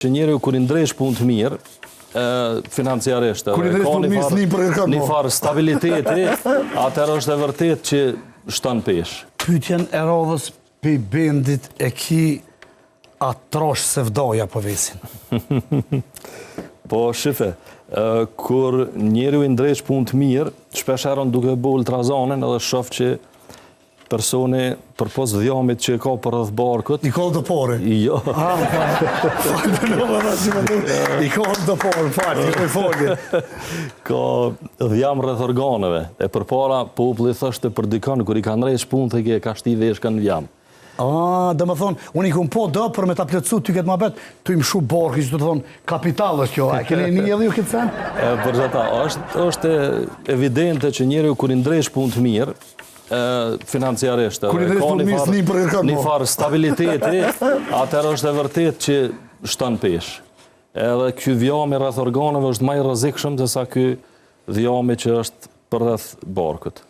Që njeriu kur i ndreq punët mirë, financiarisht, kur i ndreq punët mirë, s'nin për kërkon. Një farë stabiliteti, atëherë është e vërtetë që shton peshë. Pyetjen e radhës pej bendit e ki a trosh sevdaja po vesin. Po shife, kur njeriu i ndreq punët mirë, shpesh herë duke bo ultrazonin edhe shof që Personi, përpos dhjamit që e ka përreth barkut... I ka do pare? Jo. Ah, I ka do pare, falë, i falë. Ka dhjam rreth organeve. E përpara, populli thoshte për dikon, kur i ka ndreq punët, e ke ka shti veshkën në dhjam. Ah, domethonë, unë i kom po do për me ta plotësu ty këtë muhabet, tu i mshu barki, që të thonë, kapital është kjo, a keni një edhe ju këtë sen? E, për zata, është, është evidente që njeriu kur i ndreq punët mirë, financiarisht edhe ka një farë, një farë stabiliteti, atëherë është e vërtetë që shton peshë. Edhe ky dhjami rreth organeve është ma i rrezikshëm se sa ky dhjami që është përreth barkut.